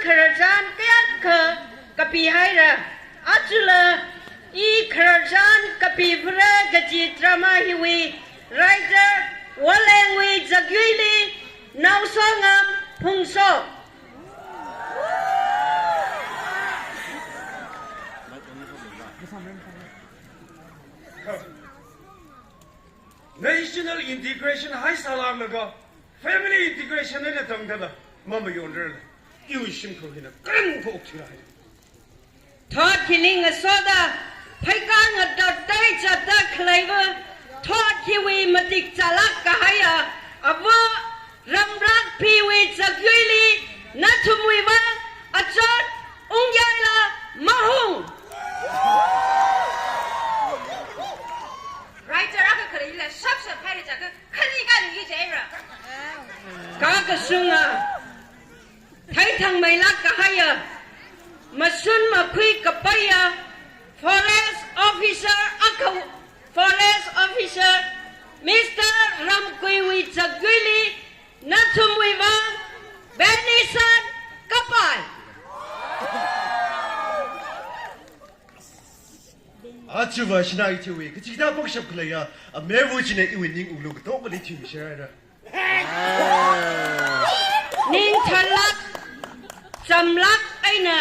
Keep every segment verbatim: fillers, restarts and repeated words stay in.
Khararchan kayākha kapihaira. Ajala i khararchan kapiphara kaji drama hiwui writer Walengwui zakyuili Naosongam Phungso. National integration haisālāklaga family integration eina tangdala mamayonrarla iwui shimkhur hina karam kok thira hai. Thot hili ngasoda phaikar ngatottai zatda khaleiva thot hiwui matik zālāk kahaiya ava Ramrakpiwui zakyuili nathumwui vang achot ungyaila mahung. Writer akha khaleila shap shap haira jiakha khani kali hi jaira. Kakashunga theithangmeilāk kahaiya mashun makhui kapaiya forest officer akha, forest officer Mister Ramkuiwui zakyuili nathumwui vang Benison kapai. Aja vāshina ichiwui kachida pangshap khaleiya ameva china iwui ning wuklung katongkhali thimisharaira. Ning tharlāk, chamlāk eina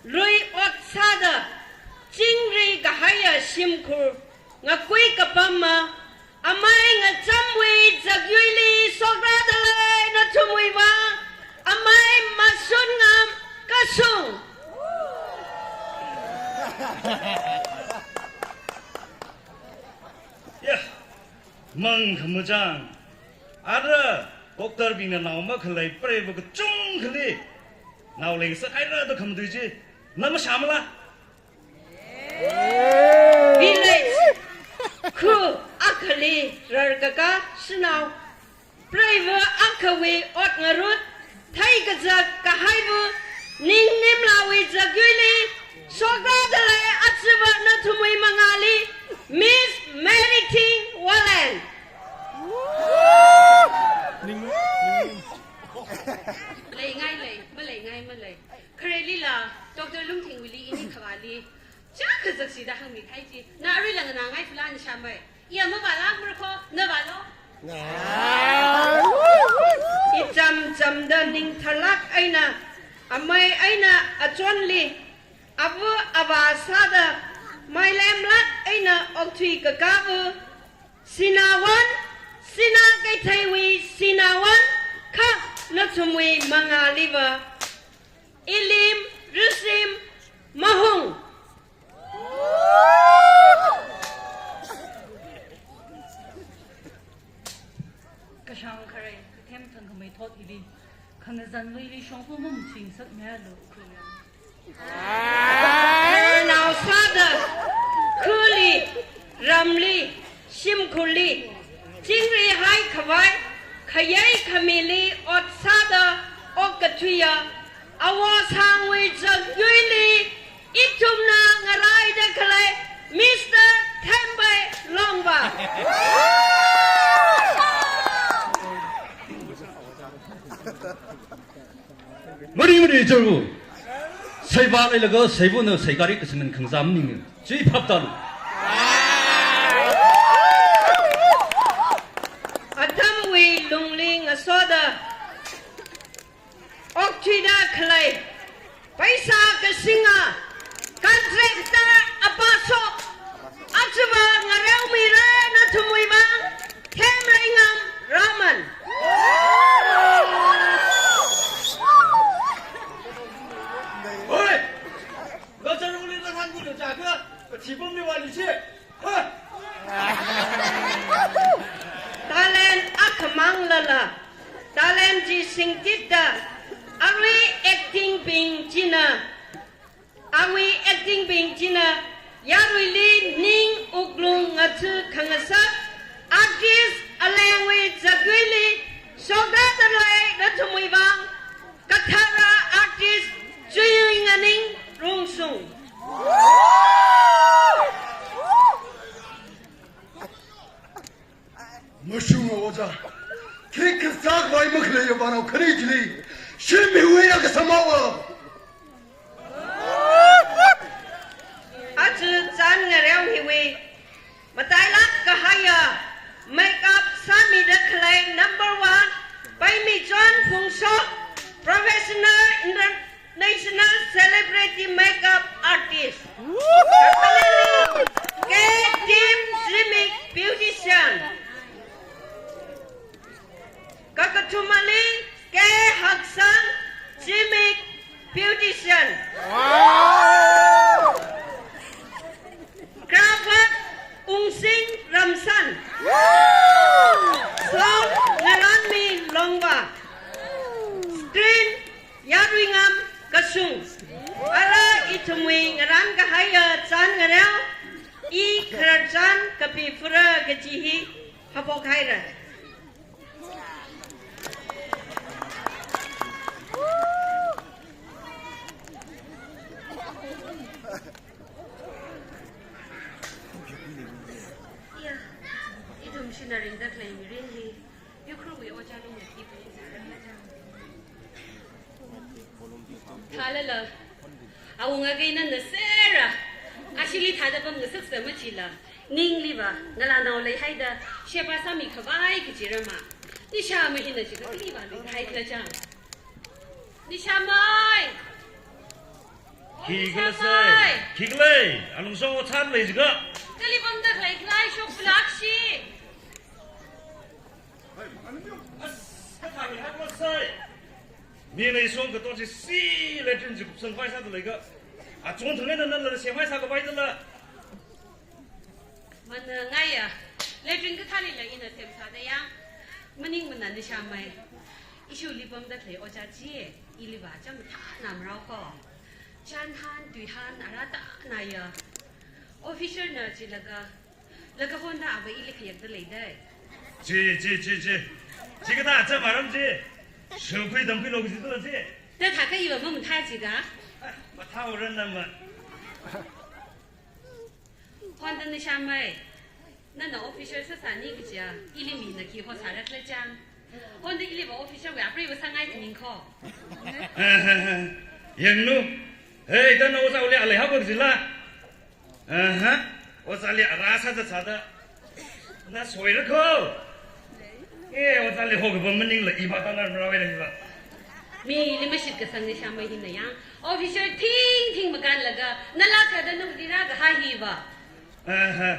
lui ot sāda chingri kahaiya shimkhur ngakui kapama amei ngachamwui zakyuili shokra dalei nathumwui vang amei Mashungam Kashung. Ya, mang khamachang. Ara, doctor bingna nao makhalei preiva kachungkhali nao leingasak haira da khamatui chi na mashāmala? Village khu akhali rarkaka shanao preiva akhawui ot ngarut theikazak kahaiva Ningnemlawui zakyuili shokra dalei aja vā nathumwui mangāli Miss Mary Ting Waleng. Leingai lei, maleingai malei. Kharelila, Doctor Lungthingwuili ini khavāli chākha zaksida hāngmi kahai chi, na aruila nganāngai phalān shamai. Iya mavāla murkho, na vālo? Icham chamda ning tharlāk eina, amei eina achonli, ava avā sāda, mailemlāk eina okthui kakāva, Sinawan, Sina Keitheiwui Sinawan, kha nathumwui mangāliva Ilim Rusim Mahung. Kashang kharei, kathem thangkhamei thot hili, khangazan luili shongfa mumching sakmeialu khuya. Khararnao sāda, khuli, ramli, shimkhurli, chingrihai khavai, khayei khamili ot sāda, okkathuiya, Awo Sangwui zakyuili, ithumna ngaraida khalei Mister Thembai Longba. Mari mari jaru. Saiva leilaga saivana saikari kasāmin khangazam ning. Chi phaptalu. Atamwui lungli ngasoda okthuida khalei, paisa kasinga, contractor apasok, aja vā ngareomira nathumwui vang, Themreingam Raman. Oi! Lo charuli na hanggu lo jaga, kachibum ni wali si. Talent akhamang lala, talent chi singtitda, arui acting bing china, arui acting bing china, yaruili ning wuklung ngatha khangasak, artist Alengwui zakyuili, shokra dalei nathumwui vang, kathara artist Chuyui Nganing Rungsung. Mashunga oja. Khikha sākhavai makhalei yavanao khani chili. Shimhiwui Kasāmao. Aja chān ngareo hiwui matailāk kahaiya makeup sāmida khalei number one, Paimichon Phungshok, professional international celebrity makeup artist. Kakhaneli, K Team Zimik beautician. Kakathumali, K Haksang Zimik beautician. Cravat Ungsing Ramsan. Sound Ngaranmi Longva. Screen Yaruingam Kashung. Ara ithumwui ngarān kahaiya chān ngareo, i khararchan kapi phura kaji hi haophok haira. Iya, ithum shina ringda khalei mirin hi, Ukhrulwui ojā lungli khi phaning sāra. Thalala, awunga kei nana sera, ashili thāda pamngasaksa machila, ningliva, ngalānao leihaida, sheba sāmi khavai kaji rama. Nishamai hina chi kakhaliva luihai khala chang. Nishamai! Khikhala sai, Nishamai! Khikhala, alungshong otsan lei jiakha. Kali pamda khalei khalei shok phalak shi. As, kathā mi hak lo sai. Mina ishong kato chi si latrine chi kupsang vai sāda leiakha. Achon thang eina nala semvai sākhavai dala. Mana ngaiya, latrine kathālila ina semsāda ya. Maningmana Nishamai. Ishili pamda khalei ojā chi, iliva chān mathāna marao ko. Chānhan, tuihan, ara tāna ya. Officer na jilaga, laga honda ava ili khayakda leidai. Chi, chi, chi, chi. Chikathā chān maram chi. Shukhui tamkhuilo kaji tula chi. Tathākha iva mamathā jiakha. Mathāhaora nama. Honda Nishamai. Nana officer sāsāni kajiya, ili mina khi hosāra khala chang. Honda iliva officer wui apreiva sāngai kaning ko. Yanglu. Hei, tana ojāli alei hapok jila. Aha, ojāli ara sāda sāda. Na soira ko. Eh, ojāli hokapam maningla iva tana maraoira iva. Mili mashitkasang Nishamai hina yang. Officer thingthing makanlaga, nala kada nung dira kahai hiva. Aha.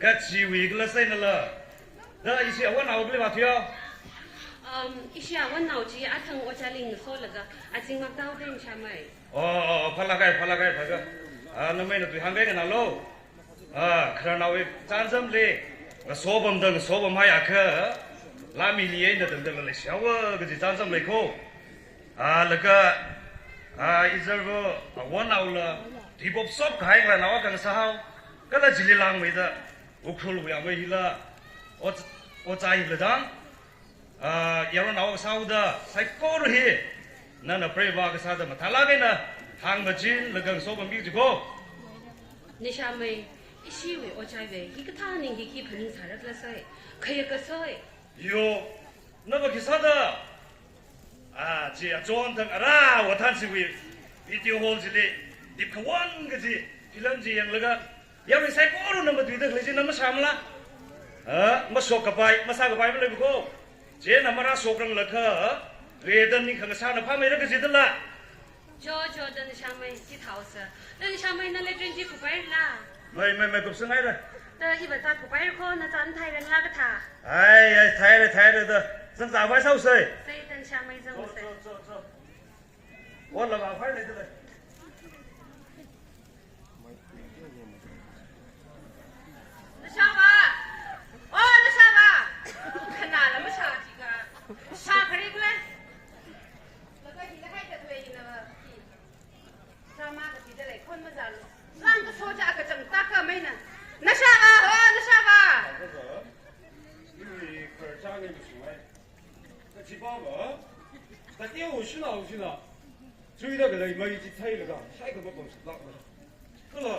Kachiwui khala sai nala. Da ishi awonao kali va thuyo. Um, ishi awonao chi athang ojāli ngasolaga, aching maktao den Nishamai. Oh, oh, oh, phālākai, phālākai, phālākai. Ah, namai na tui hāngkai kanalo. Ah, khararnaowui chānjamli. Ngaso pamda, ngaso pamhai akha. Lāmili eina tangda lei shawa kaji chānjam lei ko. Ah, laga, ah, izarva, ah, awonao la, tipop sop kahai ngalānao akha ngasāhao. Kala chili langmeida, Ukhrulwui amei hila, ot-, ojā hila dang. Ah, yaronnao kasāhaoda, saikora hi, nana preiva kasāda mathālāk eina, hāngmachinlaga ngaso pamki kaji ko. Nishamai, ishiwui ojāwui, hikathā ning hi khi phaning sāra khala sai, khayaka sai. Yo, nava khi sāda. Ah, chi achon thang ara, wathan siwui, video hall chili, dipkhawon kaji, film chi yanglaga, yarui saikorana matuida khalei chi na mashāmala. Ah, mashok kapai, masā kapai malei ko. Chieina marāshokranglakha, rida ning khangasāna phāmeira kaji dala. Jo, jo, da Nishamai, chithāhaosa. Da Nishamai na latrine chi kuphaira la. Mai, mai, mai, kupsang haira. Da iva zat kuphaira ko, na zat thairanla kathā. Ai, ai, thaira, thaira da. Zangzā vai sāhaosei. Sai da Nishamai zanghaosei. Cho, cho, cho, cho. Wala va vai lei da lei. Nashāvā! O Nashāvā! Khanāla mashā jiakha, shā kharing lei. Laga hila haida khalei hina hi. Shāma kathida lei khon mazālu. Langkaso chi kachang tākha maina. Nashāvā! O Nashāvā! Ui, kharchāngai mashungai. Kachipāva, kateowa shanao china, chuida khalei mei chi theilaga, shaikha mapam suklākmara. Kala,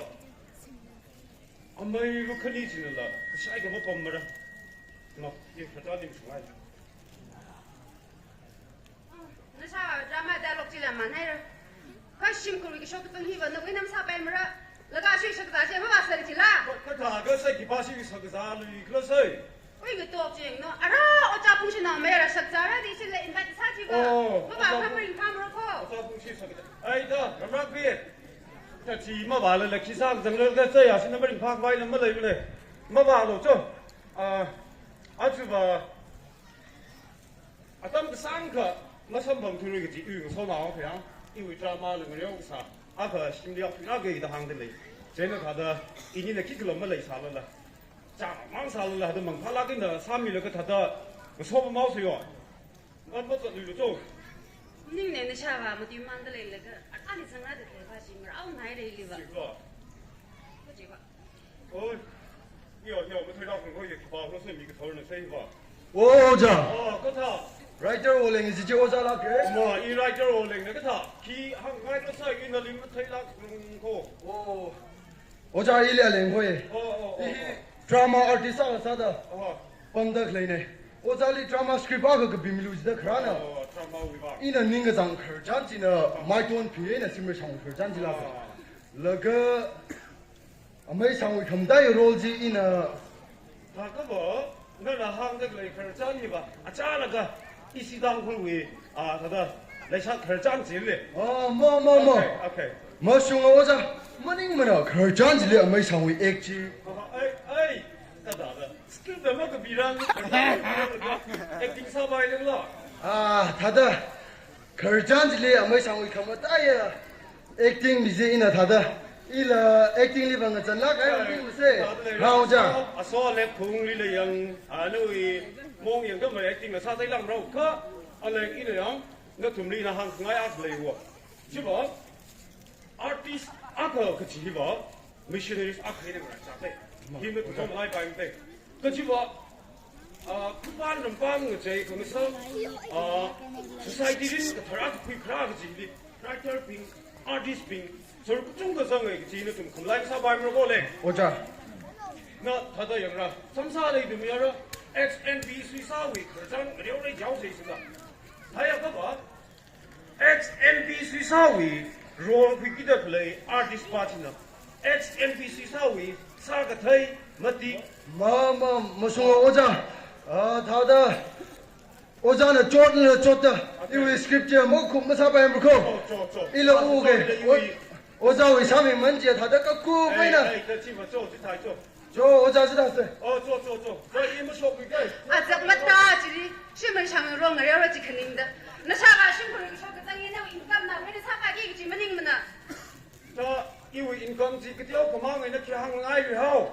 amei ru khani chinala, shaikha mapammara. Ma, i kharchān ning sungai. Nashā drama dialogue chi Yaman haira. Kha shimkhurwui kashok kazang hiva nawui eina masāpaimara. Laga shi shakazā chi mavāsā chila. Kathā kasā khipāshi shakazāluikhala sai. Ui, katok ching no. Ara, ojā Pungshi na mayara shakazāra di chila invite sā chiva. Oh, mavā ojā kha Pung-, maringphāmara kho. Ojā Pungshi shakazā. Ai da, ramrak bi. Kachi mavālala khi shakazanglala sai ya, shina maringphākhavai lam maleimana. Mavālu cho. Ah, achuva. Atam kasāngkha masamphangthuirui kaji iwui ngasotnao khayang, iwui drama la ngareo kasā, akha shimli aphina kida hāngda lei. Chieina thāda inina khikhala maleisālala, chāmang sālala, thāda mangphālāk eina sāmilaga thāda ngasopamhaosa yo. Ngan mazatluilu cho. Ningne nashāva matuimānda leilaga, ani zangrāda khalei va shimrao nai leiliva. Siko. Kajiva. Oi. Yo, yo, matheilāk kho, yo, khipākhala sai mi kathorna saiva. O, ojā. Oh, kathā. Writer Woleng ji chi ojā lāka? Ma, i writer Wolengna kathā. Khi hāngngaikhala sai ina lim matheilāk kho. Oh. Ojā, ili Aleng hoi. Oh, oh, oh, oh. I drama artist sāsāda. Oh. Pamda khaleina. Ojāli drama script akha kapimilu jida kharāna. Oh, dramawui va. Ina ningkachāng khararchan china, oh, Maiton Phi eina Simrashang khararchan chila. Oh. Laga Amei Sangwui khamataiya role chi ina. Thākha va, nana hāngda khalei khararchan hiva, achālakha, ishi Tangkhulwui, ah, thāda, leishat khararchan chili. Ah, ma, ma, ma. Okay, okay. Mashunga ojā, maningmana khararchan chili Amei Sangwui act chi. Ah, ai, ai, kathāda. Script da makapirang, acting sāpai lengla. Ah, thāda. Khararchan chili Amei Sangwui khamataiya acting mi chi ina thāda. Ila acting li vang ngazanlāk ai, ah, ungping mase. Thāda lei. Hao ja. Aso Alek khungli lei yang, ah, nawui mong yangkha mai acting la sātheilamrao kha, Alek ina yang, nathumli ina hāngngai akha leiwo. Chiva, artist akha kachi hiva, missionaries akha eina ngarānsāthei. Himna tuchom lai pai mate. Kachiva, ah, khupān rampān ngachei khangasak, ah, society rin kathar akha khuikharā kachili, writer bing, artist bing, sir kachungkha zangai kachi nathum khamlai sāpaimara kole. Ojā. Na thāda yangra, samsā leidum yara, ex N B C sāwui khararchan ngareo rei jaosei sila. Thāya kava, ex N B C sāwui role khuikida khalei artist pa china, ex N B C sāwui sākathei mati. Ma, ma, mashunga ojā. Ah, thāda. Ojāna chotna chotda. Iwui script chi makhup masāpaimara kho. Cho, cho, cho. Ila uke. Ila iwui. O-, ojāwui sāmimān chi thāda kaku paina. Ai, ai, kachi ma cho, chithai cho. Cho, ojā chithāsa. Oh, cho, cho, cho. Cho, i mashokmi kai. Azak mata chili, shimān shang rong ngareo ra chi khaningda. Nashāva shimkhurwui kashok kazang eina income nawui eina sāpaki kachi maningmana. Cho, iwui income chi kateokha mang eina khi hāngngailui hao.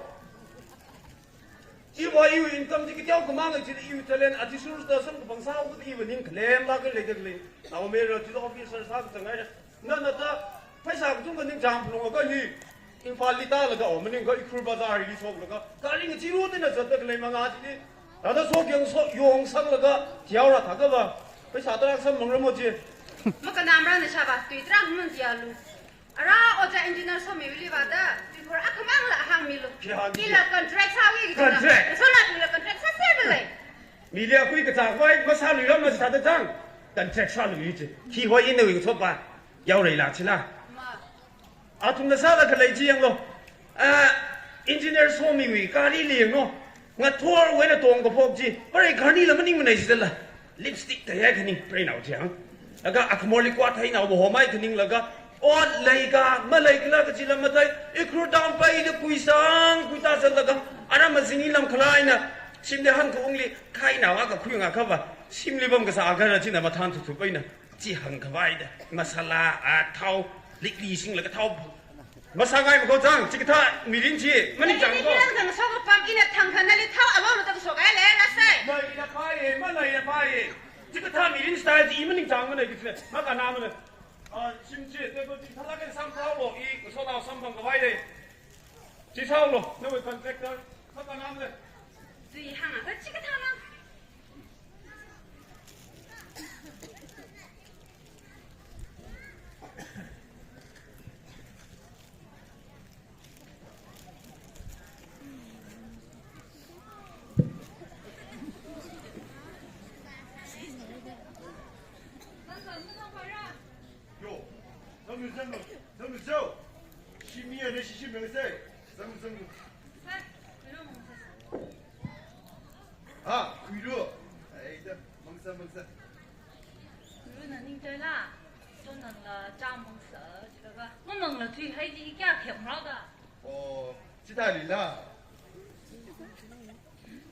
Iva iwui income chi kateokha mang eina chili iwui talent athishurda samkaphang sāhaoda iva ning khalemlāk leida khalei. Naomayara chili officer sākazang haira. Nana thāda, pheisā kachungkha ningchāng phalunga kha hi, Imphalli tālaga, oh, maningakha Ukhrul Bazarli shoklaga, gari ngachiru tina zatda khalei manga chili. Thāda shokyang shokyong sanglaga, thihaora thākha va, pheisā tarākha samphangramo chi. Makanamra nashāva, tui tarākha mamangayalu. Ara ojā engineer Somiwuili vāda, tui khor akhamangla hāngmilu. Khi hāngki? Ila contract sāwui kajina. Contract? Sonathumla contract sāserda lei. Mili akhui kachākhavai masāluiram masāda chang. Contract sālui chi. Khi hoi ina wing sopa. Yaoreila chila. Ma. Athumna sāda khalei chi yanglu. Ah, engineer Somiwui gari li yanglu. Ngathorwui eina tongkaphok chi. Pare gari la maningmanei chidala. Lipstick theiya khaning preinao chi hang. Laga akhamorli kwat theinaova homai khaninglaga. Ot leika, maleikhala kachila mathei. Ukhrul town paida kuisang, kuita zatlaga. Ara mazingli lamkhala eina. Shimli hangkaungli khainaova kakhui ngakha va. Shimli pamkasā agahara china mathān thuthup eina. Chi hāngkhavaida, masala, ah, thao, likli singlaga thao. Masāngai makho chang, chikathā mirin chi, maningchāng ko. Ina nang shoka pam ina thangkhanali thao alona tang shoka le, la sai. Nai ina pai, ma nai ina pai. Chikathā mirin style chi maningchāngmana kachina, makanamana. Ah, shim chi, table chi, thalak kan samphanglo, i, kasonao samphangkhavai le. Chi saolo, nawui contractor, makanamana. Chi hānga, ka chikathā na. Zanglu, zanglu, zanglu. Shimi ya ne shishi mengse. Zanglu, zanglu. Hai, khuiru mangsa. Ah, khuiru. Ai da, mangsa, mangsa. Khuiruna ningchaila. Sonangla cham mangsa, chilaga. Mamangla thuihai chi kya khemrao da. Oh, chithailila.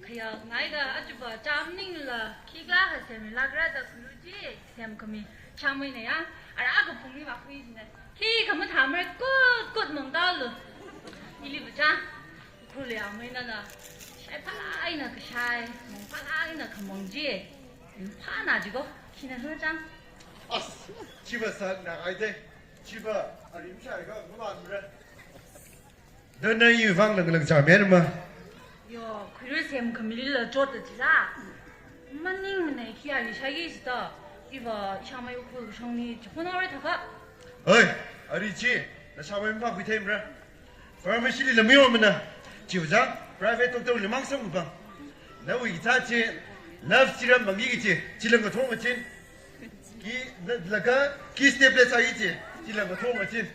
Khayākngaida achuba cham ningla, khikla ha semlākra da khuiru chi, semkhami, shamai na ya, ara kaphungli makhui jina. Khi kamathāmara kut kut mangtalu. Ili bacha, khuli amai na na, shai phalai na kashai, mang phalai na kamang chi. Phana jiko, khina hachang. As, chiba sa na ai de, chiba, arim shai ka, mama mra. Dana iwui vang langlang chāmyan ma. Yo, khuiru semkhamilila chot da chila. Maningmana khi ali shagi sita. Iva ishamai ukhul shongni chikhonaore thaka. Oi, ari chi, nashamai mapha khuitheimara. Pharmacy li lamiyo mana. Chiuza, private doctor li mang samkubang. Nawui kathā chi, love serum mangi kachi, chilang kathong kachin. Ki, na, laga, ki step le sai chi, chilang kathong kachin.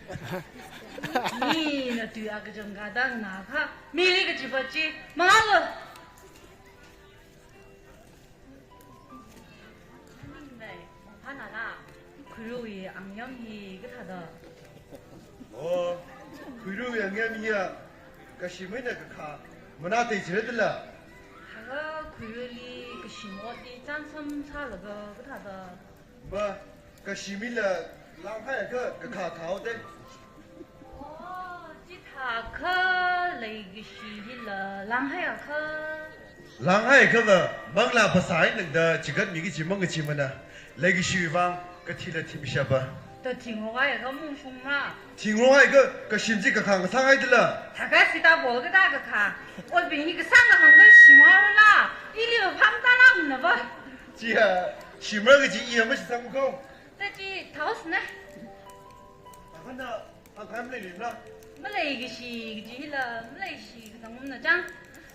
Mina tui akachang kadang na kha, mili kachipa chi, malo. Nai, phana la, khuiruwui angyam hi kathāda. Oh, khuiruwui angyam hiya, kashimai na kakha, mana tei chira dala. Haga khuiruli kashim ot hi chānsam sālaga kathāda. Ma, kashimila langhaiakha kakha thao de. Oh, chithākha leikashi hila langhaiakha. Langhaiakha va, manglā phasā eina da chigatmi kachi mang kachi mana. Leikashiwui vang, kathila thimishapa. To thingrokaiakha mungshungma. Thingrokaiakha, kashim chi kakha ngasāngai dala. Thaka sita bol kada kakha. Otbing hi kasāng kahāng kashimara la. Ili va pham tala mna va. Chiya, shimara kachi iya mashisang ko. Tachi, thaos na. Akhana, akhana leilei na. Maleikashi kachi hila, maleishi katang na chang.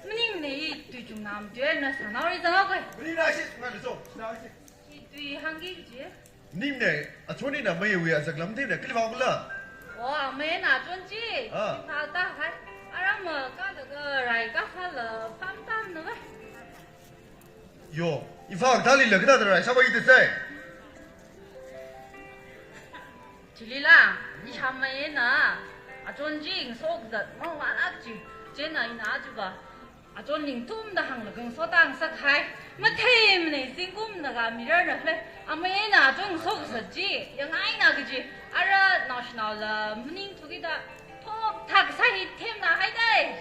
Maningmana i tui chungnam tui na sānaori zangao kai. Maningmana shi, ngai so, na shi. Hi tui hāngki kachi. Maningmana, achon eina mayawui azak lam theina, kali vang la. Oh, amai na achon chi. Ah. Phal ta hai. Aram ma kalaga rai kasāla, pham tam na vai. Yo, Imphal thālila kathāda rai sāpai da sai. Chilila, ishamai na, achon chi ngasokzat mavālak chi, chieina ina achuba, achon ningthumda hānglaga ngasotang sakhai, matheimana zingkum na ga mirar na khle, amai na achon ngasokzat chi, yangai na kachi, ara naoshinaola maningthuki da, thok thak sāhi themna hai dai.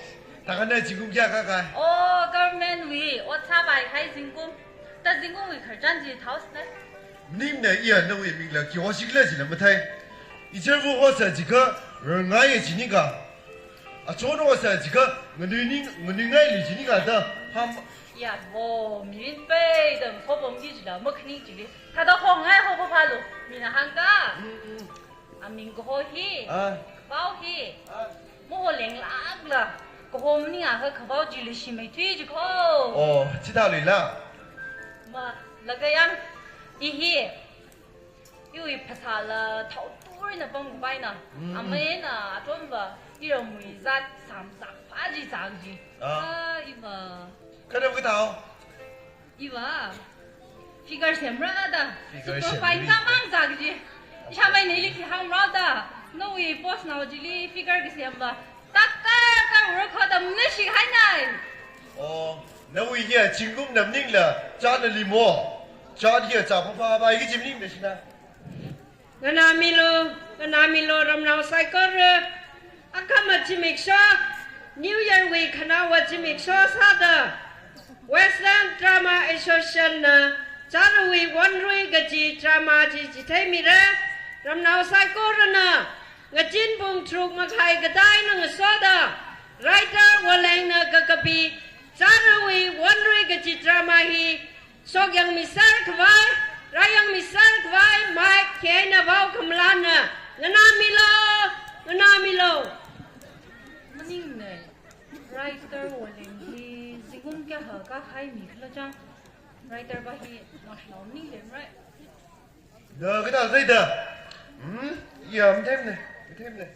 Thakana zingkum kayākha kai? Oh, government wui, ot sāpai khai zingkum. Ta zingkumwui khararchan chi thaos na. Maningmana iya nawui mingla khi hosikhala jila mathei. Ichar vo hosa jikha, rangai jini ka. Achon hosa jikha, nganui ning, nganui ngaili jini ka da, ham. Ya, vo, mirin pei da, khopom ki jila, makhaning jili. Thāda hongai ho phalu, mina hāngka. Mm, mm. Aming kaho hi. Ah. Pao hi. Ah. Moho lenglakla. Kaho maningakha kapao chili shimai thui jiko. Oh, chithāluila. Ma, laga yang. I hi. Iwui phasāla thao turi na pang kupai na. Mm, mm. Amai na achon va. Iramwui zat samsak phaji zangji. Ah. Ah, iva. Kadam kathao. Iva, figure semra da. Figure semra. Superfine kamang zak ji. Ishamai nili khi hāngra da. Nawui post nao chili figure kasemva. Taka ka ura kho da mna shi hai nai. Oh, nawui ya zingkum nam ningla, chana limo. Chana ya cha papa ba iki jim ning da shina. Nganāmilu, nganāmilu ramnao saikora, akhama zimiksho, New Year wui khanaowa zimiksho sāda, Western Drama Association na, Charawui Wonrui kaji drama chi chitheimira, ramnao saikorana, ngazin pung tharuk makhai kadaina ngasoda, writer Walengna kakapi, Charawui Wonrui kaji drama hi, shokyangmi sākhavai, rāyangmi sākhavai, mike kheina vao khamlana, nganāmilu, nganāmilu. Maningmana, writer Waleng hi, zingkum kayākha kahaimi khala chang, writer pa hi, naoshinaoli lemrai. Na kathā saida? Hmm? Ya, mathemne, mathemne.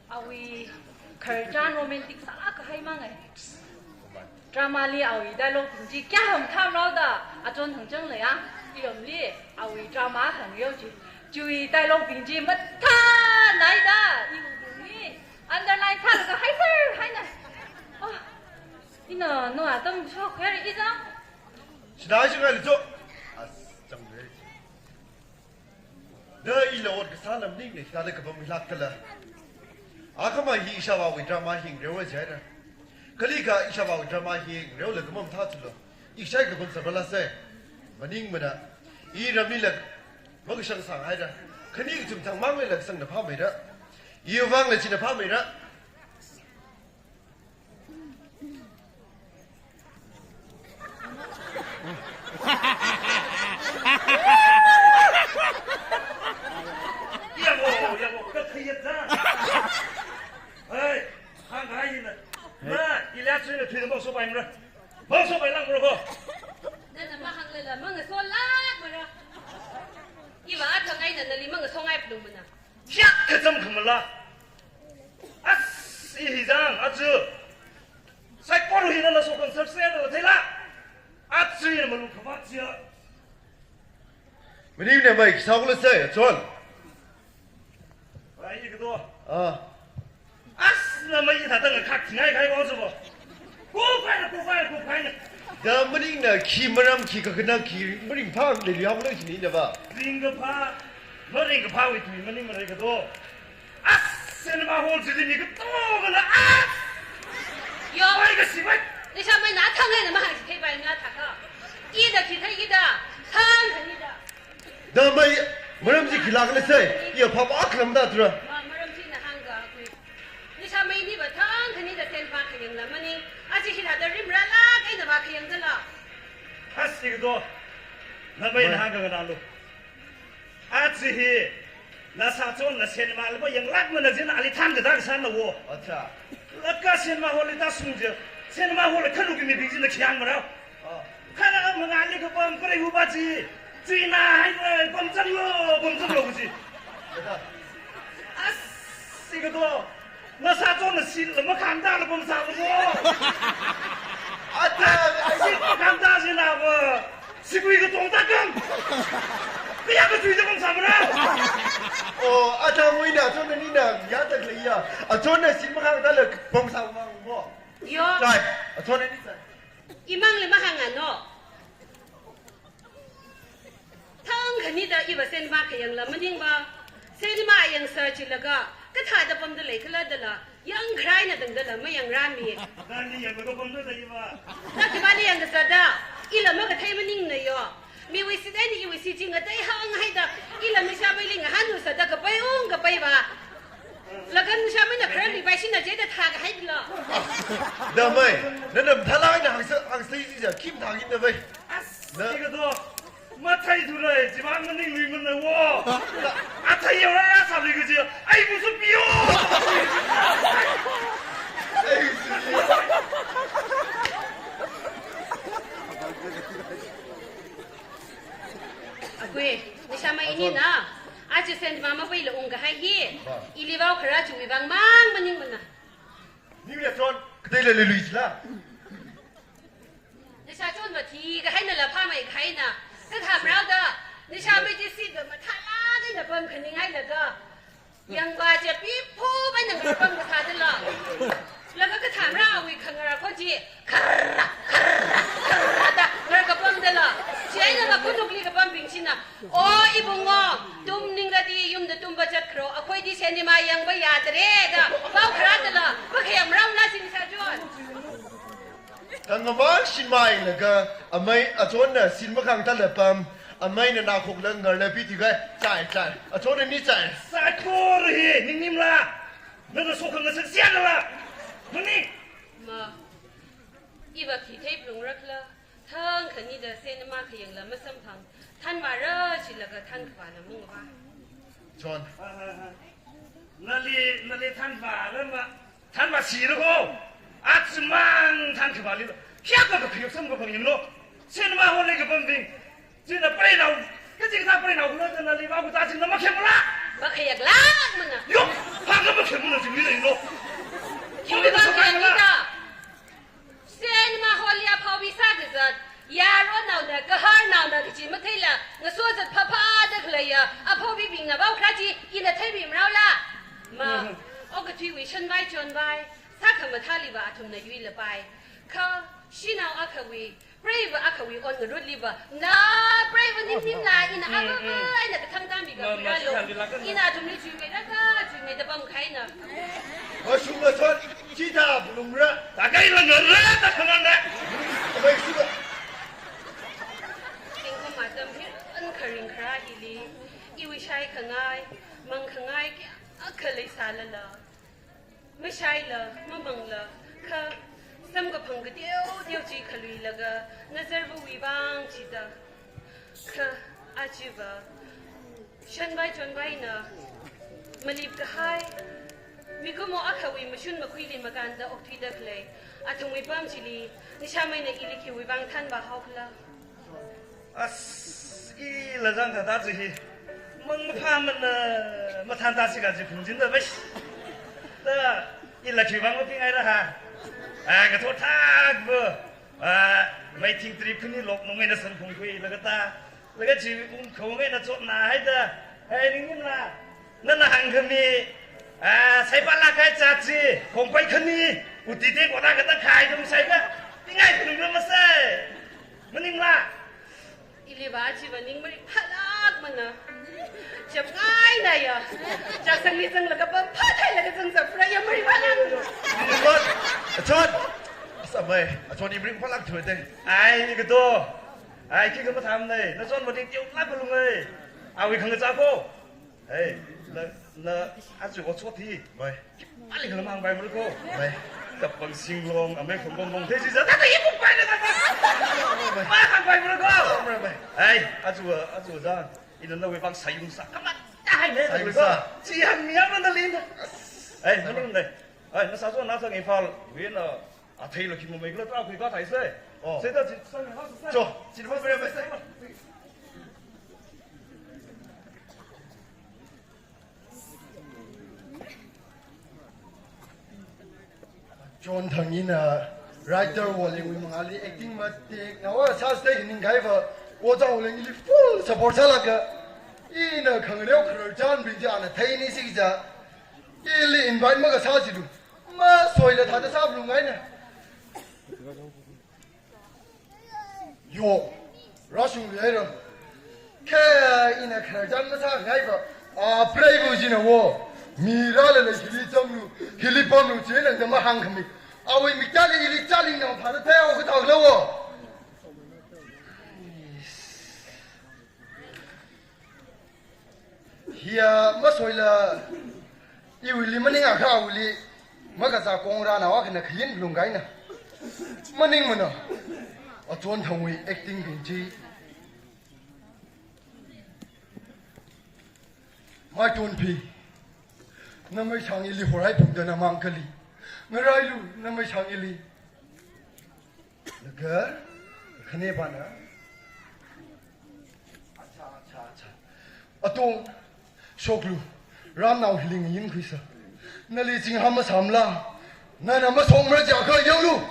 Awui khararchan romantic sālāk kahai mang ai. Drama li awui dialogue bing chi kayākha mathāmara da, achon hāngchang leiya. Iramli awui drama hāngreo chi, chiwui dialogue bing chi mathānai da, iwui bing ni underline sālaga haiser haina. Oh, ina no atam shok her izang. Shida shingai licho. As, chang le. Da ila ot kasā lam ning ne, da da kapam hilak kala. Akhama hi ishāvāwui drama hi ngareowa jaira. Kali ka ishāvāwui drama hi ngareolaga mamathā thulo. Ishai kapam sabala sai. Maningmana. Iramli la makashang sānghaira. Khani kachum thangmang la kasangna phāmeira. Iwui vangla china phāmeira. Yamo, yamo, kakhayat da. Hey, hānghai na. Ma, ila tsui na thui na mangsopai mara. Mangsopai langmara ko. Nana mahāngla la mangaso langmara. Iva athang eina nali mangasongai phalungmana. Hiak kacham khamala. As, i hizang, achu. Saikora hina naso concert se da theila. Achu ina malu khamat sia. Maningmana mai, kisa kula sai, achon. Ai, i kado. Ah. As, na mai ithāda ngakhak thingai khai kong subo. Ko khai na, ko khai na, ko khai na. Da maningna khi maram khi kakhanang khi maringphā leili hao lei chini na ba. Ringkaphā, maringkaphāwui tui maningmana kado. As, cinema hall chili mi katongana as. Yo. Ai, kasipai. Leishameina thang eina mahāngchitheipaimala thākha. Ina chithei kida, thang khanida. Da mai, maram chi khilak na sai, iya phap aklam da tura. Ma, maram chi na hāngga akui. Leishamei niva thang khanida sen vākhayangla maning, achi hithāda rimrālāk eina vākhayang dala. As, i kado. Na mai na hāngga nganālu. Achi hi, nasa chonna cinema laba yanglākmana jin ali thānkada kasāna wo. Acha. Laga cinema hall li tāshung je, cinema hall khanuki mibing china khayang marao. Ah. Khara mangāli kapam preihupa chi, chuina hai, eh, pamchanglo, pamchanglo kaji. As, i kado, nasa chonna seat la makhangda la pamsālo. Ata, ai seat makhangda china ba, sigui katongda kam. Kayākha chuida pamsāmara. Oh, ata nguina, achonna nina, yatak leiya. Achonna seat makhangda la pamsāmara mo. Yo. Chai, achonna ni chai. Imangli mahāngano. Thang khanida iva sen vākhayangla maningva, cinema yangsa chilaga, kathāda pamda leikhala dala, yangkharaina dangdala mayangrāmi. Nani yanglaga pamda leiva. Naki mani yangkazada, ila makathei maningna yo. Miwui seat eina iwui seat chi ngatei hānghaida, ila leishameili ngahānlu sāda kapai ung kapaiva. Laga leishameina khararli paishina jida thākahaidala. Da mai, nana mathālāk eina hāngsa, hāngsa jija, khi mathāki na mai. As, na i kado, mathei thura, chivang maningluimana wo. Athei yaora ya sālui kaji, ai musu piyo. Ai, suji. Akui, leishamei nina, achi cinema mapeila ungkahai hi, ili vaokhara chiwui vang mang maningmana. Ningla chon, kateila leilui chila. Leisha chonva thikahaina la phāmeikahaina. Kathāmara da, leishamei chi seat va mathālāk eina pamkhaninghailaga. Yangva chi pipho eina ngarpam kasā dala. Laga kathāmara awui khangarā khon chi. Kharra, kharra, kharra da ngarkapam dala. Chieina la khanukli kapambing china, "O ibungo, tumningradi yumda tumva zatkhalu, akhuidi cinema yangva yadalei" da, vaokharā dala, makhayamrao na sing sa chon. Khangamang shinmailaga, amei achonna seat makhangda la pam, ameina nakhokla ngarla pithikahai, chai, chai, achonna ni chai. Saikora hi, ningnimla, nana sokhang ngasak sianla, mani. Ma, iva khi theiphalungra khala, thang khanida cinema khayangla masamphang, thanvāra chilaga thankhavāla mungva. Chon. Nali, nali thanvāra ma, thanvāsira ko. Achimang thankhavāli. Kayākha kakhayuk samkaphang yanglu. Cinema hall li kapambing. China preinao. Chikathā preinaobingna nali vākazā china makhemala? Makhayaklākmana. Yo, hāngkha makhemana chingli leilo. Khimli vākhayakli da. Sen ma holia phaobi sākazat, yaronnaona, gaharnaona kaji matheila, ngasozat phāphāda khaleiya aphaobibingna vāukharā chi ina theibimaraola? Ma, Mhm. okathuiwui shanvai chonvai sākhamathāliva athumna yuilapai. Kha, shanao akhawui, preiva akhawui onngarutliva, na preiva ningthimla ina Mm, ava mm. eina kathang tambi Ma, ma, kakhuirālu. Chithānbi lākkan. Ina athumli chuimeiraka, chuimeida pamkahaina. Vāshungla chon, chithā phalungra, tākaila ngarata khanganna. Vāshungla. Tingkum atam hi, an kharing kharā hili, iwui shaikhangai, mangkhangai kayākha leisālala, mashaila, mamangla, kha samkaphang kateoteo chi khaluilaga, nazarvawui vang chida. Kha ajava, shanvai chonvaina malipkahai, mikumo akhawui mashun makhuili makānda okthuida khalei athumwui pam chili, nashāmeina ili khiwui vang thanvāhaokhala? As, ila zangthāda chi hi, mang maphāmana, mathānda chi kaji phungchinda vāsh. Da, ila khiwui vang mapingaira ha. A, ngathor thakva, a, maithing trip khani lok nung eina sankhong khuilaga ta, laga chi ungkhong eina chotna haida, hai ningmana, nana hāngkhami, a, saipa lākhai cha chi, khongpai khani, uti te koda kata khai dum saika, pingai phalungra masai. Maningla? Iliva chiva ning maringphālākmana. Chapngaina ya. Chasangli zanglaga pamphāthailaga zangzapra ya maringphālākmana. Achon, achon. Asa mai, achon ni maringphālāk thuite. Ai, ni kato. Ai, khikha mathāmana. Nachonva ningteolāk phalunga. Awui khangachā ko. Hey, na, na, aja otshot hi. Mai. Pali khala mang bai murko. Mai. Kapang singlong, amei khong bong bong. Thei sisa, tata ibu bai na tata. Mai. Mai khang bai murko. Mai, mai. Hey, aja, aja zang. Ina nawui vang sayung sā. Kama, tahai ne. Sayung sā. Chi hangmi yamna lin. Hey, maningna. Hey, na sāzo na sang Imphal. Wina. Athei lo khi mo mai klo tra khui ka thai se. Oh. Se ta chi sang ha se. Cho, chi mo bre bre se. Chonthang ina writer Wolengwui mangāli acting mateknaowa sāsei ningkaiva, Ojā Woleng ili full support sālaga, ina khanganeo khararchanbing chi ana theini sija, ili invite makasā chilu, masoila thāda sāphalungngaina. Yo, rāshungluihaira. Kha ina khararchan masāngaiva, a, preiva china wo. Mi rālala hili zanglu, hili pamlu china da mahāngkhami. Awui miktāli ili chālingna phāda theihaokathā khala wo. Hiya masoila, iwuili maningakha awuili, makazā kongrānao akhana khayin phalungngaina. Maningmana, achonthangwui acting bing chi. Maitunphi, na maishang ili horai phungda na mang kali. Ngarailu, na maishang ili. Laga, khanepana. Acha, acha, acha. Atong, shoklu, ramnao hiling yin khuisa. Nali chingham masāmla, nana masongmara jiakha yanglu.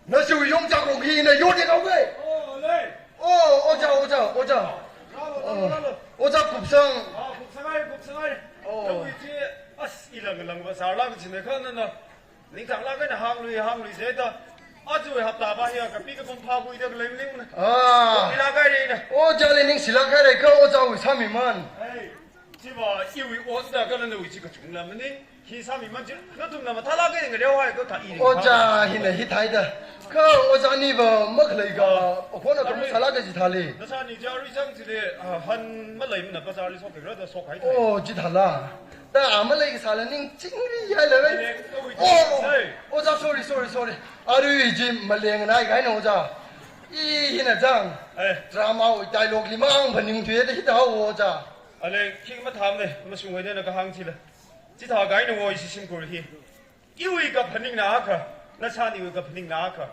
Nashiwui yongchak rong hina yodekhaowe. Oh, lei. Oh, Ojā, Ojā, Ojā. Rālo, rālo, rālo. Ojā Kupsang. Ah, Kupsangai, Kupsangai. Oh. Nawui chi, as, ilang langva sārlāk kachina kha nana. Ningkhanglāk eina hānglui, hānglui jida. Aja hapta va hiya kapi kapam phākhuida khalei maningmana. Ah. Ila kai reina. Ojāli ningshilāk haira kha Ojāwui sāmiman. Hey, chiva iwui ot da kala nawui chi kachungla maning. Hi sāmiman chi, nathumna mathālāk eina ngareohai kha thā i ring. Ojā hina hithāida. Kha Ojāniva makhalei kha, okhona kha masālāk kaji thāli. Nashāni ja ri chang chili, ah, han maleimana bazarli shokhaira da shokhai thai. Oh, chithāla. Da, a, malei kasāla ning chingri yaila vai. Maleng, oh, ui, oh, oh. Hey. Ojā, sorry, sorry, sorry. Arui chi maleng nai kahaina Ojā. I hina zang. Hey. Dramawui dialogue li mang phaningthuida hithāo Ojā. Aleng, khi mathāmana, mashunghaida na kahāng chila. Chithākahaina wo ishi shimkhur hi. Iwui kaphaningna akha, nashāniwui kaphaningna akha.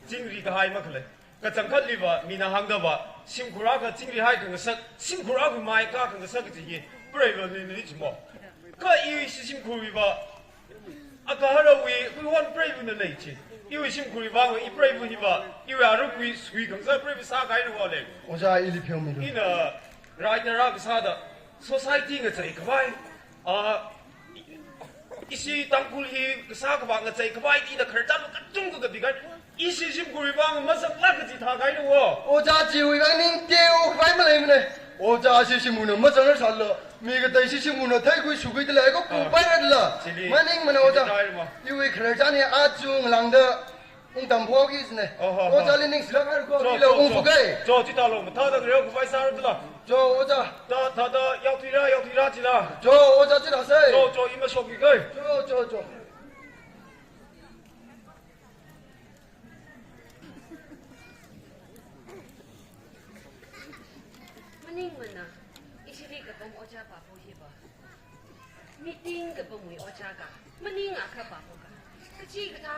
Chingri kahai makhalei. Kachangkhatliva, mina hāngdava, shimkhur akha chingri hai khangasak, shimkhur akhawui mai ka khangasak kaji hi, preiva nili chimo. Kha iwui ishi shimkhurwuiva, agaharawui, khuihon preivana leichi. Iwui shimkhurwui vang, i preiva hiva, iwui arukwui, sui khangasak preiva sākahaina wale. Ojā, ili pheomilu. Ina, right na ra kasāda, society ngacheikhavai, ah, ishi Tangkhul hi kasā khavā ngacheikhavai, ina khararchan kachungkha kapikai. Ishi shimkhurwui vang mazaklāk kaji thākahaina wo. Ojā, chiwui vang ning teokhavai maleimana. Ojā, ishi shimkhurna mazangrar sālala, mi katei ishi shimkhurna theikhui shukhuida lei ko, ah, kupaira dala. Chili. Maningmana ojā. Chili taima. Iwui khararchan hi aja ngalāngda ungtamphokki jina. Oho, oho. Ojāli ningshilāk haira ko, cho, ila cho, cho. Ungphokhai. Cho, chithālo, mathāda ngareokhavai sāra dala. Cho, ojā. Thā, thāda, yaothuira, yaothuira chila. Cho, ojā chithāsei. Cho, cho, i mashokki kahai. Cho, cho, cho. Maningmana, ishili kapam ojā Papu hiva. Meeting kapamwui ojā ka, maningakha Papu ka. Kachikathā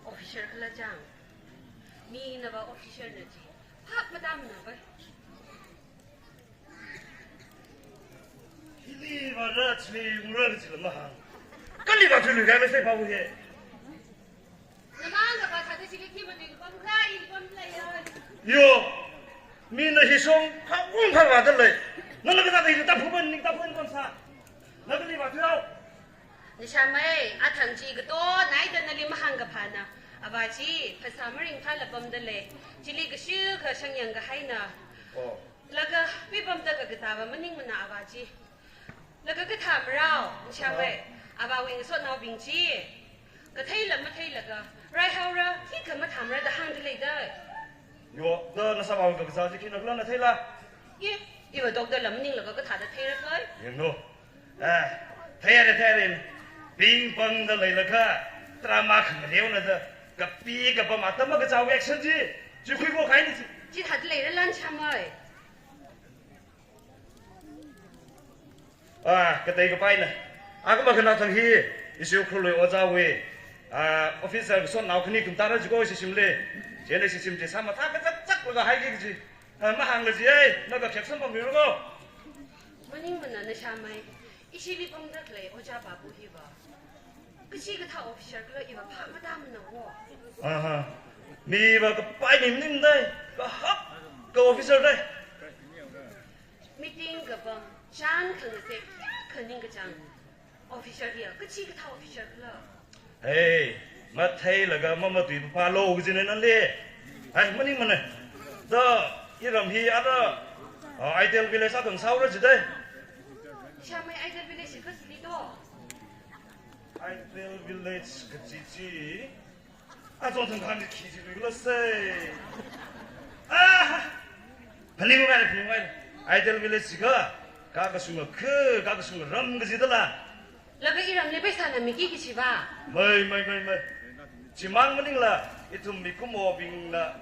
officer khala chang. Minava officer na chi, phap matāmana pai. Hili vāra chili ura kachila mahāng. Kali vāthuiluikahai masei Papu hi. Namang kapā thāda chili khi maning pamkha, ili pamlei ya. Yo, mina hi shong, kha ung kha vāda lei. Nana kathāda hili tāphuban, ning tāphuban pamsā. Na kali vāthuihao. Nishamei, athang chi kato naida nali mahāngkaphāna. Avā chi, phasā maringphāla pamda lei. Chili kashikha shangyangkahaina. Oh. Laga, mi pamda kakatava maningmana avā chi. Laga kathā marao, nishamei, avāwui ngasotnaobing chi. Katheila matheilaga, raihaora, khikha mathāmara da hāngda leida. Yo, da nashāvāwui kakazā chi khina khala na theila? Ye, iva doctor la maninglaga kathāda theira khalei? Yanglu. Ah, theira, theira. Ping pangda leilakha, drama khangareona da, kapi kapam atam akha zao action chi, chi khuiphok kahaina chi. Chithāda leira lan shamei. Ah, katei kapaina. Akha makhanā thang hi, ishi Ukhrulwui ojāwui, ah, officer kasotnao khani kum tāra jiko ishi shimli. Chieina ishi shim chi sāmathā kachakchaklaga haiki kaji. Ah, mahāngla ji ai, na kakhek sampamlui rako. Maningmana nishamei, ishili pamda khalei ojā Papu hiva. Kachikathā officer khala iva phap matāmana wo. Aha. Miva kapai mi maningdai, kahak ka officer dai. Meeting kapam, chān khangasek, khaning kachāng. Officer hiya, kachikathā officer khala. Hey, matheilaga mamatui papalo kajina nali. Hai, maningmana. Da, iram hi ara, ah, Idle Village akha ngasaora jidai. Shamei Idle Village hi kasli do. Idle Village kaji chi. Achon thangkhan khi jiluikhala sei. Ah! Phaningungai, phaningungai. Idle Village jiakha, kakashunga khu, kakashunga ram kajidala. Laga iramli pheisāna miki kajiva. Mei, mei, mei, mei. Chimang maningla, ithum mikumobingna,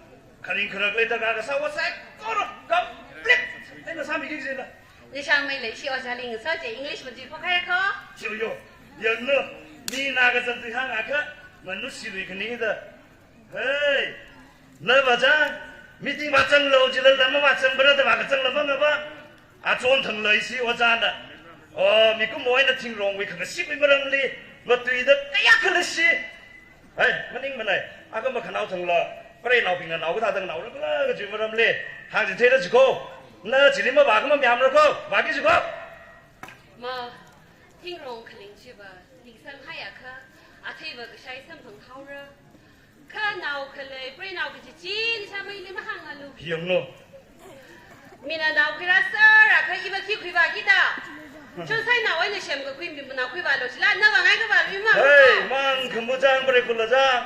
kharing kharak leida kakasā saikora, complete eina sāmiki kajina. Nishamei leishi ojāli ngasoda English matuiphok kahai ko. Chiyo, yanglu, mina kazang tui hāngakha, manushilui khanida. Hey, na vāzang, meeting vāzanglo jilala mavāzangpara da vākazangla mangapa. Achon thangla ishi ojāna. Oh, mikumo eina thingrongwui khangasikwui maramli, matuida kayākha leishi. Hai, maningmanei, akha makhanao thangla, preinaobingna nao kathāda naora khala kaji maramli, hāngchitheira jiko. Na chili mavā kha mamayāmara ko, vāki jiko. Ma, thingrong khaling chiva, lingsang haiakha, atheiva kashai samphang haora. Kha nao khalei, preinao kaji chi, nishameili mahāngalu. Yanglu. Mina nao khuirā sāra kha iva khi khuivāki da. Chonsainao eina semkakhui mi manao khuivālo jila, na vāngai kavālu ima. Hey, mang khambu chang preikhula chang.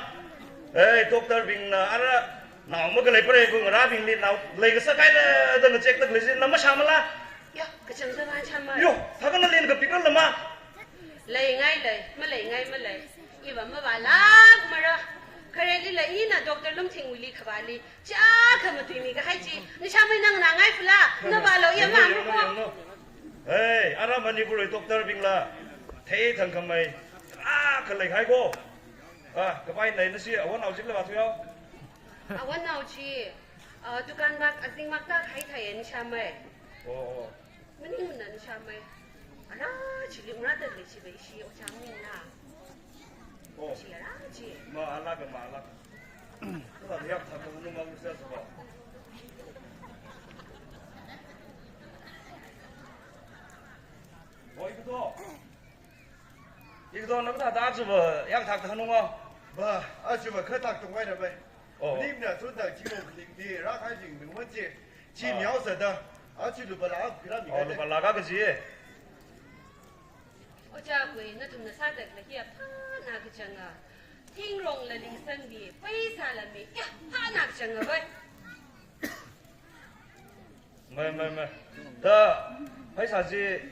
Hey, doctor bingna ara nao makhalei preikhungarābingli nao leikasak haira da ngachektak leishi, na mashāmala. Yo, kachangda vān shamei. Yo, thākha nalin kapikra lama. Leingai lei, maleingai malei. Iva mavālākmara. Khareli lei ina Doctor Lumthingwuili khavāli. Chiakha matuimi kahai chi. Nishamei nang nangai phula. Na vālo iya ma. Yanglu, yanglu, yanglu. Hey, ara Manipurwui doctor bingla. Theithang khamei. Ah, khalei hai ko. Ah, kapai nai nasi awan aujik la vāthuihao. Awonao chi, uh, dukan mak azing mak tak hai thai en shamai. Oh, oh. Maningmana shamai. Ara chili mara da le chi bai shi ocha maningna. Oh. Chi ara chi. Ma ala ka, ma ala ka. Ka ya ta ko no ma usa so. Oh, ito. Ito, nang ta ta chu ba, yang thak ta nunga. Ba, a chu ba kha thak tung wai na bai. Oh. Nim na tun ta chi lo kling di, ra khai jing ming wan chi. Chi miao sa da. A chu lu ba la, kira mi. Oh, lu ba la ka ka chi. Ocha kui, nathumna sāda khalei hi aphāna kachanga. Thingrong la lingsangmi, paisa la mi, ya, phāna kachanga bai. Mai, mai, mai. Da, paisa chi,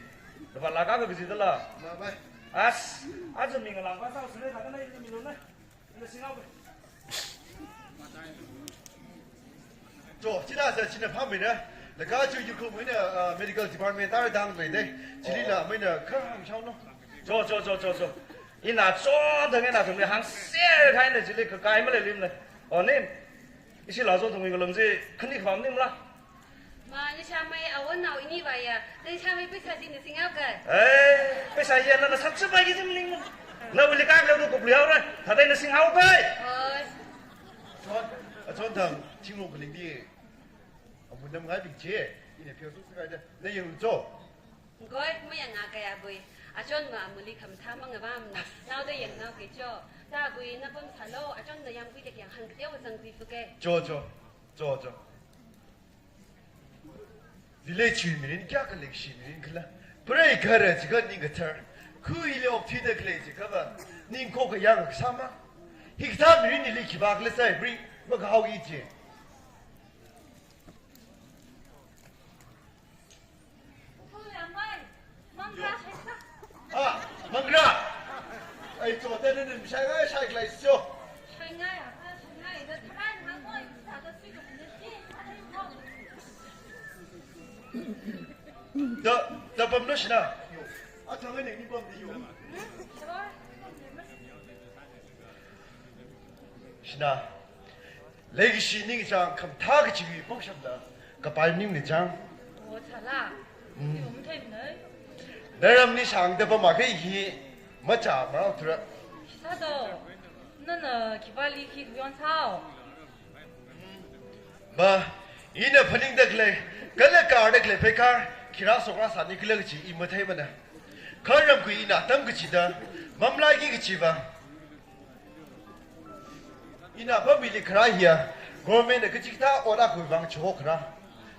lupā lakh akha kaji dala. Mai, mai. As, aja mi ngalang pa sao sine thāda na ina mi lo na. Ina singau bai. Cho, china sa china phamina. Laga chu yu khu mina, ah, medical department tar dang bai dai. Chili la mina khang shao no. Cho, cho, cho, cho, cho. Ina cho dang ina thumni hangser khai na chili kakai malelim na. Oh, nim. Ishi la cho thumni ngalung chi khani kham nim la. Ma, nisha mai awonao ini vaya. Nisha mai paisa chi na singau kai. Eh, paisa ya na na sat chupa ki jim ning. Na wili kai lo ko pli au ra. Thāda na singau bai. Oi. Chon, a chon thang, chinglo khaling di. Amun nam ngai bing che. Ina pyo su kai da. Na yang cho. Ngoi, mayang nga kaya bui. Achon ma amuli khamathā mangavamna. Naoda yangnao ke cho. Ta bui na pamsālo. Achonna yamkui tek yang hangkateo zangkui fuke. Cho, cho. Cho, cho. Village chi mirin kayākha leikashi mirin khala. Preigaharā chikha ningkathar. Khuili okthuida khalei chikhava. Ningkho kayāng kasāma. Hikathā mirin hili khipākhala sai bri. Makahao i chi. Ah, mangra. Ai, to, te ne, ne, shai ngai, shai klai sio. Da, da pam no shina. A thang ne ni pam di yo. Shina. Leikashi ningchāng khamathā kachiwui pangshapla kapai ningna chāng. Oh, chala. Mm. Yum thei nai. Naramli shāngda pamākahai hi machā marao thura. Sādo. Nana khipāli khi kuyon sao. Ba, ina phaningda khalei, kala kārda khalei pheikar, khira sokra sāni khala kachi i matheimana. Kha ramkui ina tam kachida, mamlaiki kachiva. Ina pamili kharā hiya, government na kachikathā ot akhui vang chihokra.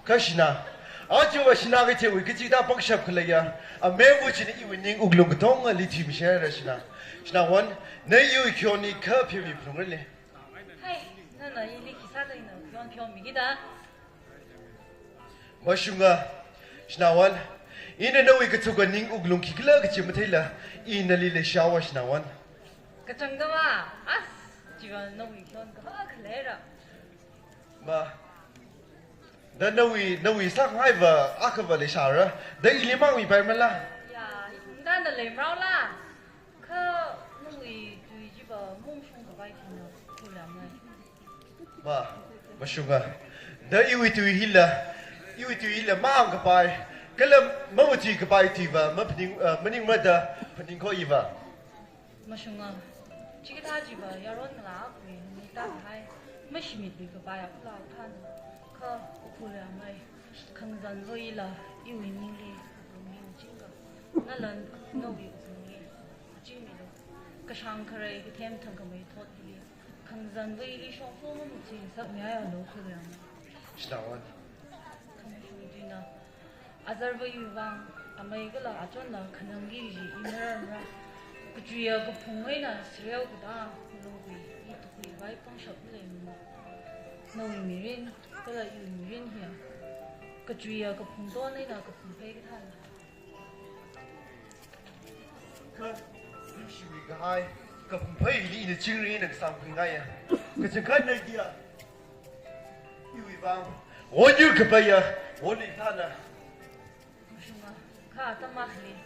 Kha shina, achiva shina kachiwui kachikathā pangshap khaleiya, amevu china iwui ning wuklung katongali thimishera shina. Shina wan, na iwui khioni kha phimi phlungrele. Hai, nana ili khi sāda ina khion khion mikida. Mashunga, shina wan, ina nawui kathuka ning wuklung khikhala kachi matheila, ina nali leishaowa shina wan. Kachangda ma, as, chiva nawui khion kaha khaleira. Ma, da nawui, nawui sāngaiva, akhava leishara, da ili mangmipaimala. Ya, ithumda na leimraola. Kha nawui tui chiva mungshung kapai thina, khulamai. Ma, mashunga. Da iwui tui hila, iwui tui hila mang kapai, kala mawuti kapai tuiva, maphaning, ah, maningmada phaningkho iva. Mashunga. Chikathā chiva yaron ngalākhui, nita hai, mashimitli kapai akula thān, kha khulamai, khangazanvaila, iwui ningli, iwui ning chinga, nalan, nawui ningli, chingmilu, kashang kharei, kathem thangkhamei thotli, khangazanvaili shongfa mamuchi, sakmiayalu khulamai. Shina wan. Khamashung tuina, azarva iwui vang, amei kala achonna khanangki ji i maramra. Kachuiya kaphung eina serial kada, lungkui, i tukui vai pangshap leimana. Nawui mirin, kala iwui mirin hiya. Kachuiya kaphung ton eina kaphung phei kathāna. Kha, shiwui kahai, kaphung pheili ina chingri ina kasāngkhui ngaiya. Kachangkhat na diya. Iwui vang, wonyur kapaiya, wonlui thāna. Mashunga, kha atam akhali,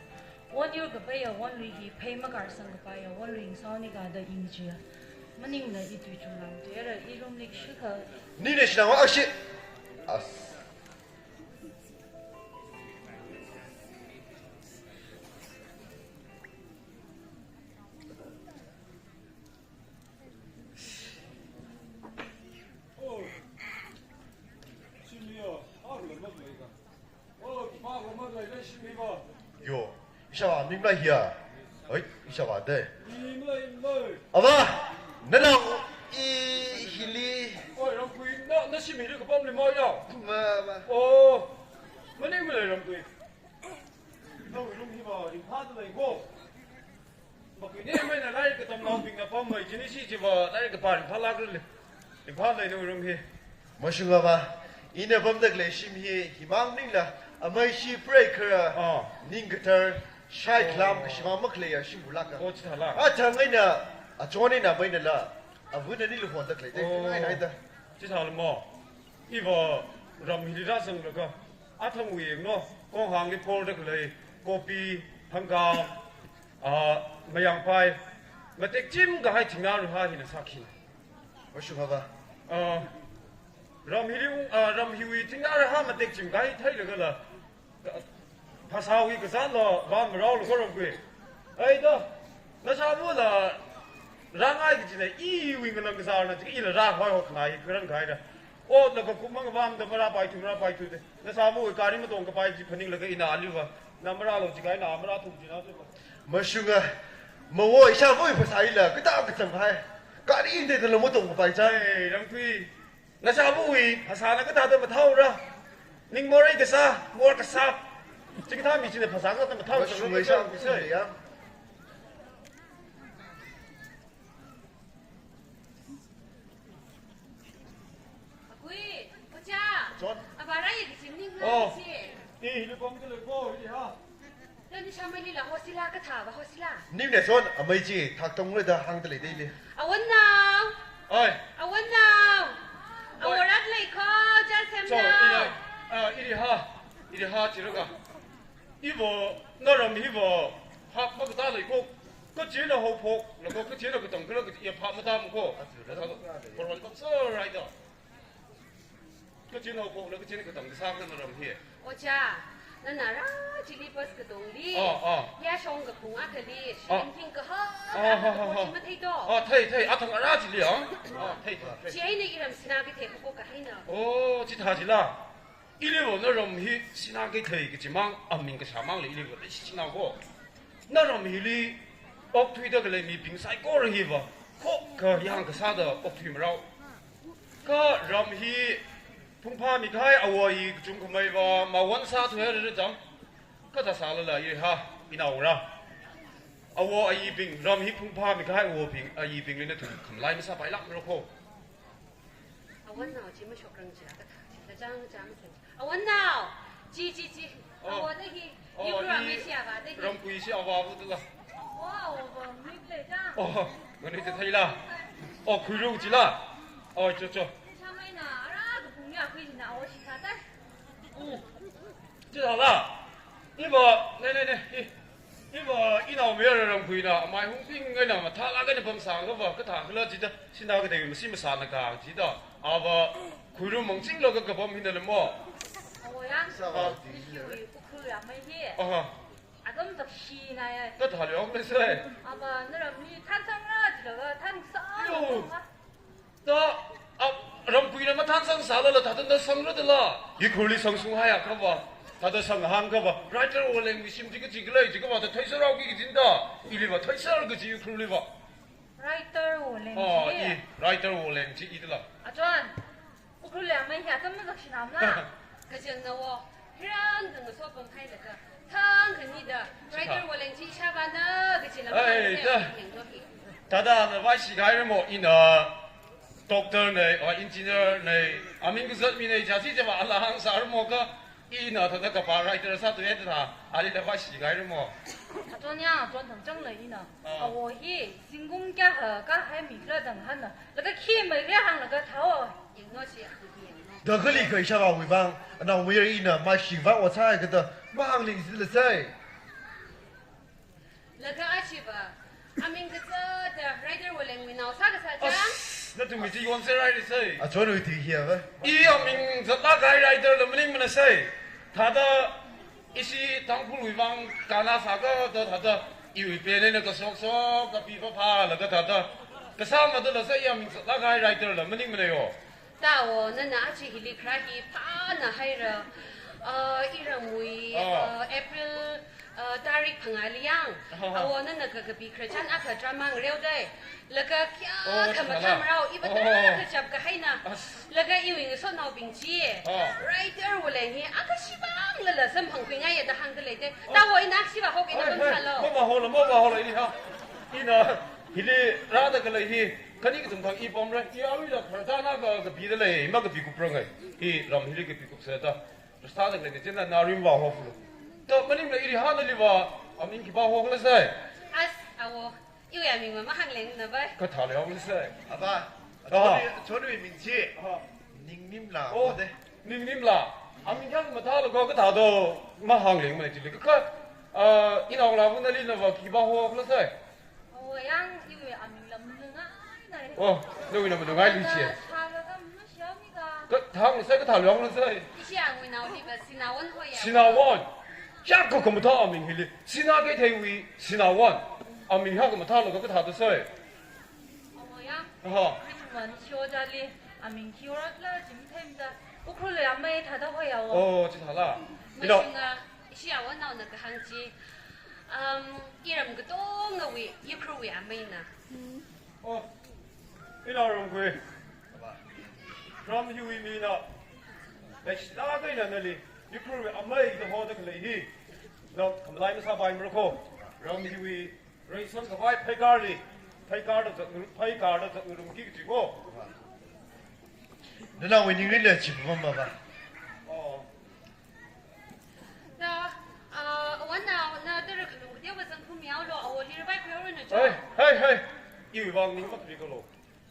wonyur kapaiya, wonlui hi phei makarsang kapaiya, wonlui ngasao nika da ina chiya. Maningla i tui chunglam tuira, i room li shikha. Nina shinao ashi. As. Oh. Shimiya, ah, lama mai ka. Oh, pa ko ma lai lai shimi ba. Yo, ishāvā mingla hiya. Oi, ishāvā de. Mingla, mingla. Avā, nana i hili. Oi, Ramkui, na, na shimli kapam li mai ya. Ma, ma. Oh, maningla Ramkui. Nawui room hi ba, ringphāda lei ko. Makui ne maina lairik katamnaobingna pam mai, chini shi chiva lairik kapā ringphālākrale. Ringphālei nawui room hi. Mashunga ba, ina pamda khalei shim hi, himang maningla, amei shi preikhara, ah, ning kathar, shai khlam, oh, kashimang makhaleiya shim bulaka. Oh, chithāla. Athang eina, achon eina mainala, avunani luhonda khalei, te, oh, ngai haida. Chithāla mo. Iva ram hili rāzanglaga, athangwui yanglu, konghāngli porda khalei, kopi, thangkam, ah, mayangpai, matek chim kahai thingnā rahā hina sākhina. Mashunga ba. Ah, ram hili ung, ah, ram hiwui thingnā rahā matek chim kahai theilagala, phasāwui kazātla vāmaraola ko Ramkui. Ai da, nashāvāla rāngai kajina, iwui nganang kazārna, chika ila rāhoi hok ngai, karan kahaida. O, laga kumang vāmda marāpaithu, marāpaithu de. Nashāvāwui gari matong kapai chi phaninglaga ina aliva, na marālo chikahaina, na marāthum china de. Mashunga, mawo ishāvāwui phasā hila, kathā kachang hai. Gari inde dala matong kapai chai. Ai, Ramkui. Nashāvāwui phasāna kathāda mathāura. Ning morei kasā, mor kasā. Chikathā mi china phasā kathāda mathāura. Mashunga ishāvā mi sai. Akui, ocha. Chon. Avā rāya kachi maningla. Oh. Chi. I, hili pamda lei ko, hili ha. Nani shāmeilila hosila, kathāva hosila. Nina chon, amei chi, thak tongra da hāngda lei dei le. Awonnao. Oi. Awonnao. Oi. Awo rāda lei ko, chā semnao. Chon, ina, ah, iri ha, iri ha chiraga. Iva, na ram hiva, hak makatā lei ko, kachina haophok, laga kachina katang kala kachi ya phap matam ko. Koron kap sārai da. Kachina haophok, laga kachina katang kasā ka na ram hi. Ocha, nana rā chili bus katongli. Ah, ah. Yāshong kaphung akhali, ah, shilingthing kahak, ah, ha, ha, ha, ha, chi mathei to. Ah, thei, thei, athang arā chili, ah. Ah, thei, thei, thei. Chieina iram sinā kathei ko kahaina. Oh, chithā chila. Iliva na ram hi sinā kathei kachimang, aming kashāmang le iliva le sinā ko. Na ram hili okthuida khalei mibing saikora hiva, khokkha yāng kasāda okthui marao. Kha ram hi phungphāmi kahai awo ayi kachungkhameiva, mawon sāthuihaira cham. Kathā sālala iri ha, inaora. Awo ayibing, ram hi phungphāmi kahai awobing, ayibingli nathum khamlai masāpailākmara ko. Awonnao chi mashokrang chi kathā, chi kachang chang masang. Awonnao! Chi, chi, chi. Oh. Awo da hi. Oh, Yukra i me shi avā da hi. Ramkui shi avāva dala. Oh, awo va mi play chang. Oh, ngani te theila. Oh, khuiru chila. Oh, cho, cho. Shāmeina, arā kaphung ya khui na awo shi kata. Mm. Chithāla. Iva, ne, ne, ne, i. Iva, inaomayara Ramkuina, amai Hungbing eina mathālāk eina pamsang kava, kathā khala chida, sinā kathei masi masāna ka chida, ava, khuiru mangchinglaga kapam hina le mo. Awo ya, sāva. Ishi ui Ukhrul ya mai hi. Aha. Agam tak shi na ya. Kathā le ong le sai. Ava, na ram ni thansangra chilaga, thansang. Yo. Nga. Ta, a, Ramkuina mathansangsālala, thāda na sangra dala. Ukhrulli sangsung haiya kava, thāda sanghāng kava, writer Wolengwui shim chi kachi khalei chi kava thāda theiserhaoki kajina da, iliva theiser kaji Ukhrulliva. Writer Woleng chi. Ah, i, writer Woleng chi i dala. Achon, Ukhrulli amei hi atam mazakshina mala. Kachangna wo, hirang khangaso pamhailaga, thang khanida, writer Woleng chi ishāvāna kachi lam ai, hāngse da. Yanglo hi. Thāda na vāshi kahaira mo, ina doctor nei, or engineer nei, aming kazat mi nei, chasi chava ala hāngsāra mo kha, ina thāda kapā writer sāthuiya thāda, alila vāshi kahaira mo. Achon ya, achon thangchang lei ina. Ah. Awo hi, zingkum kayākha kahai mi khala dang hānna, laga khi mai le hānglaga thao. Yanglo chi, yanglo. Da kali kha ishāvāwui vang, anaomayara ina mashivā ot sāhai kha da, mahāngli zila sai. Laga achiva, aming kazata, writer Wolengwui Sākasā chang. As, nathumwui chi yonser haira sai. Achonwui tui hi ava. I aming zatlāk kahai writer la maningmana sai. Thāda ishi Tangkhulwui vang kanna sākada thāda iwui pen eina kashok shok kapi phaphālaga thāda kasā madala sai, i aming zatlāk kahai writer la maningmana yo. Tawo, nana aja hili kharā hi phāna haira. Ah, iramwui, ah, ah, April, ah, tarik phangāli yang. Ah. Awo, nana kakapi khararchan akha drama ngareodai. Laga kayākha, oh, mathāmarao, iva, oh, tarākha chap kahaina. As. Laga iwui ngasotnaobing chi, oh, writer wui leng hi akha shibang lala samphangkhuingaiya da hāngda leidai. Oh. Tawo, ina shiva hok, ina, ai, pamsālo. Mavāhola, mavāhola, ini ha. Ina hili rāda khalei hi khani kathum khang i pamra. I aruila khararchan akha kapida lei, makapikuprangai. I ram hili kapikupsa da. Rasta da khalei china na rim vāhoklu. Da maningla iri hānali va, aming khipā hokla sai. As, awo, iwui aming ma mahānglengna bai. Kathāli hokla sai. Ava, ah, achonwui, achonwui ming chi, ah, Ningnimla, oh, de. Ningnimla. Aming kayākha mathālaga kathāda mahānglengmana chili. Kha, ah, inaola vunali na va khipā hokla sai. Oh, yang iwui aming la manungngainai. Oh, nawui la manungngaili chi. Thālaga mashiami ka. Kathāng sai, kathāli hāngla sai. Ishi awui naoli va Sinawon hoya. Sinawon. Kayākha khamathā aming hili. Sina Keitheiwui Sinawon. Aming kayākha mathālaga kathāda sai. Oh, yang. Aha. Rimman shojali aming khiyoratla jim themda. Ukhrulwui amei thāda hoya wo. Oh, chithāla. Ina. Mashinga, ishi awonaona kahāng chi. Um, iram katongawui, Ukhrulwui ameina. Oh, ina ramkhui. Ram hiwui mina. Leishilāk eina nali Ukhrulwui amei da hoda khalei hi. Na khamalai masāpaimara ko. Ram hiwui reisangkhavai pheikarli. Pheikarda zatngarum, pheikarda zatngarumki kaji ko. Nanaowui ningrinla chi pamma va. Oh. Na, ah, awonaona tara khalung kateowa zangkhum yaolo, awoli ravai khuihaoranu cho. Hei, hei, hei. Iwui vang ning makharikalo.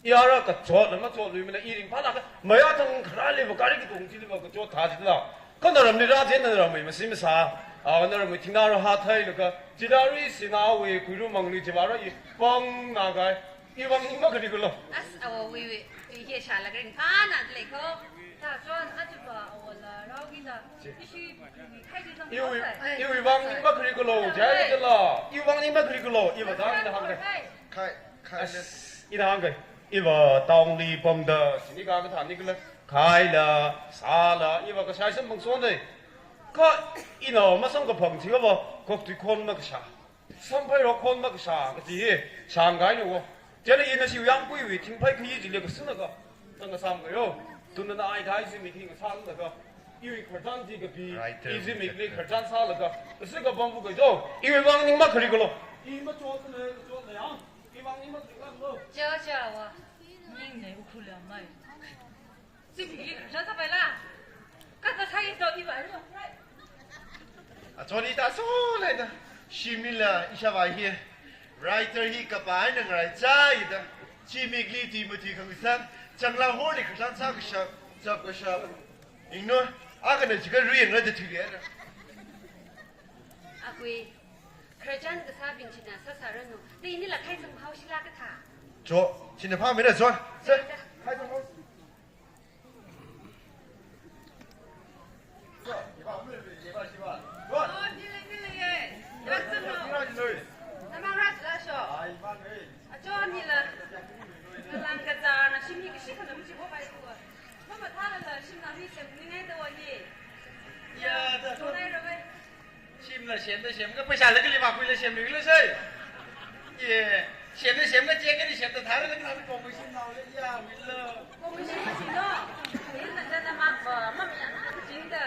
I ara kachotna machotluimana, i ringphālāka. Maya thang kharāli va, gari katong chili va kachot thā chila. Kha naramli rāchina, naramwui masi masā. Ah, naramwui thingnā rāhātheilaga. Chila ri Sinawui khuirumangli chiva rā i pangna kahai. Iwui vang ning makharikalo. As, awowui, wui, hi shālaga ringphāna lei ko. Ta chon, aja va awola raokida. Chi. Ishi, ishi khai di zang. Iwui, ai, iwui vang ning makharikalo, ai, jai ai. Jala. Iwui vang ning makharikalo, iva zang ina hāngkai. Khai, khai. As, le. Ina hāngkai. Iva town li pamda, sini ka kathāni kala. Khaila, sāla, iva kashai samphang sonai. Kha, ina masamkaphang chi kava, kok tui khon makashā. Samphairok khon makashā kaji hi, shāngkahaina wo. Chieina ina ishi yangpuiwui thingphai khayi chili kasāna ka. Tang kasām kayo. Tuna na ai kahai zimik hi kasāna ka. Iwui khararchan chi kapi, writer, i zimikli khararchan sālaga. Kasi kapam bu kayo. Iwui vang ning makharikalo. I machotna, machotna yang. Iwui vang ning makharikalo. Cha, cha, wa. Ningnei Ukhrul amei. Zimikli khararchan sāpaila. Kata sāi to iva ri. Achon ita solaida. Shimila ishāvā hi. Writer hi kapā eina ngaraichai da. Zimikli tui matui khangasak. Changlang horli khararchan sākashap, chapkashap. Ingno, akhana jiakha ri yangra da thuiya da. Akui, khararchan kasābing china sāsāranu. Da inila khai zanghaoshila kathā. Cho, china phāmeira cho. Sir, khai zanghao. Shimla semda semda, pheisāla kali makhuila semluila sai. Ye, semda semda cheng kali semda thāra la kali kongkhui shimnaola ya mila. Kongkhui shimna sino. Ina chana makva, mamya na kajingda.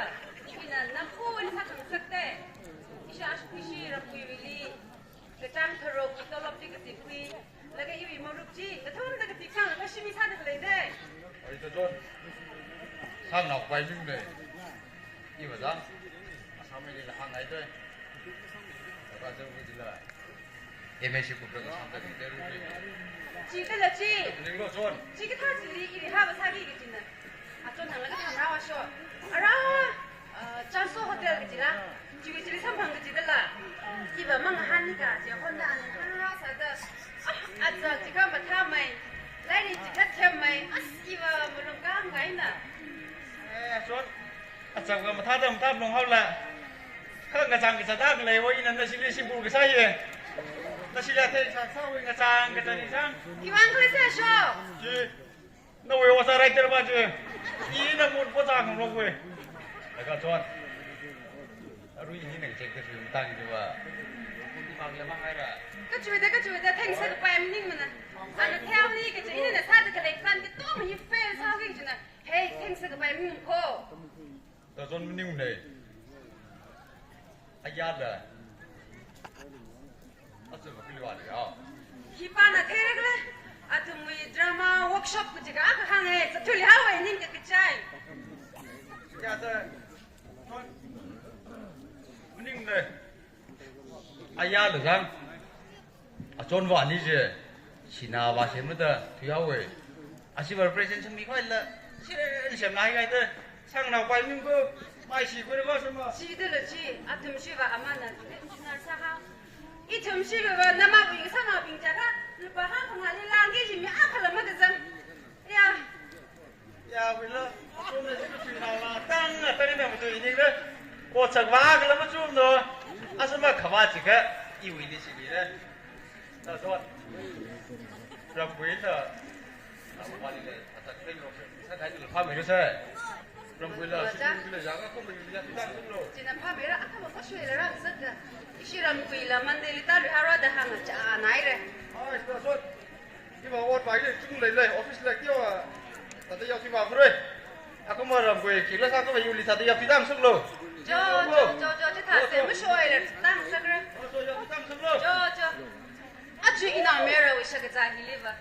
Ina namphu ina sākhangasakte. Isha ashkhui shi ramkhuiwuili. Kachāng tharok, tolop chi kazipkhui. Laga iwui marup chi, kathumda katik sānglaga shimi sāda khaleide. Ai, ta John. Sāngnao pai ming ne. Iva zang. Asam meili la hāngngaide. Ba zang bu jila. M A C kupra kasāngda khalei rupi. Chi kala chi. Ninglo John. Chi kathā chili iri hava sāki kajina. Achon thanglaga thangrāhaosho. Ara, ah, Chanso Hotel kajila. Chiwui chili samphang kajidala. Iva mangahān nika, chi honda ani hānra sāda. Ah, aja jiakha mathāmei. Chapka mathāda mathāp longhaola. Kha ngachang kachāda khalei wo ina nashili shimkhur kasā ye. Nashili athei sāsāwui ngachang kachāli chang. Iwang khalei sāsho. Chi. Nawui osa right there ba chi. Ina mut po chang rok we. Laga chon. Arui ini nang check kasui matang jiwa. Imang lamang haira. Kachuida, kachuida, thanks kapai maningmana. Ana thei ni kachi ina sāda khalei plan katonga hi fail sāki kachina. Hey, thanks kapai maning ko. Tachon maningnei. Ayada. Achu makili wali yao. Hipāna theira khala. Athumwui drama workshop kachi ka kahāng e. Satuli haowa ning kakachai. Yada. Chon. Maningnei. Ayada chang. Achonva ani chi, sina va semda thuihaowe. Ashiva presentation mikhavai la, shirel semna haikaida, sangnao pai ming ko, mai shi ko va sema. Shida la chi, athum shiva amana, engineer sāhao. Ithum shiva va nama bing sama bing jaka, lupā hangphangāli langki chi mi akhala makazang. Ya. Ya, wila, achonva chi kachui nala, tang, tang ina matu ini le. Ko chak va kala machum no. Asuma khava chika, iwui ni chili le. Tachon. Ramwui ta. Ramwui le, atak le lo. Sākahai le phamei lo sā. Ramwui la, shimwui la, jaga ko mei ya, tang lo. China phameira, akha ma shwela ra sāda. Ishi Ramwui la, Monday li ta lu hara da hāngchānai re. Ai, tachon. Iva ot pai le chung leilei, office la kyo a. Thāda yaoki va khure. Akuma Ramwui khikhala sākhavai yuli thāda yaoki tamsuk lo. Jo, jo, jo, jo, chithāse mashoila tamsakra. Jo, jo, yaoki tamsuk lo. Jo, jo. Achu ina mera wui shakazā hiliva.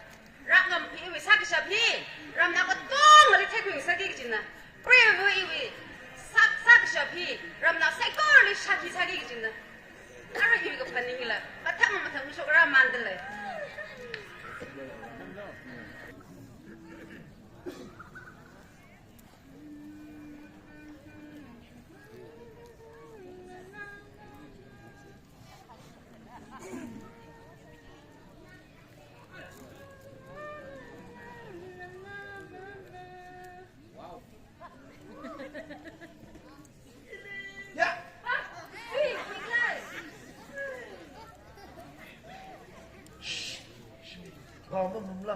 Rakngamphiwui sākashap hi. Ramnao katongali theikhuingasakki kachina. Preivawui sā, sākashap hi. Ramnao saikorali shākhi sāki kachina. Ara hi kaphaning la, mathang mathang shokra mandalei. Ya. Shh, shh, shh. Vāmamla.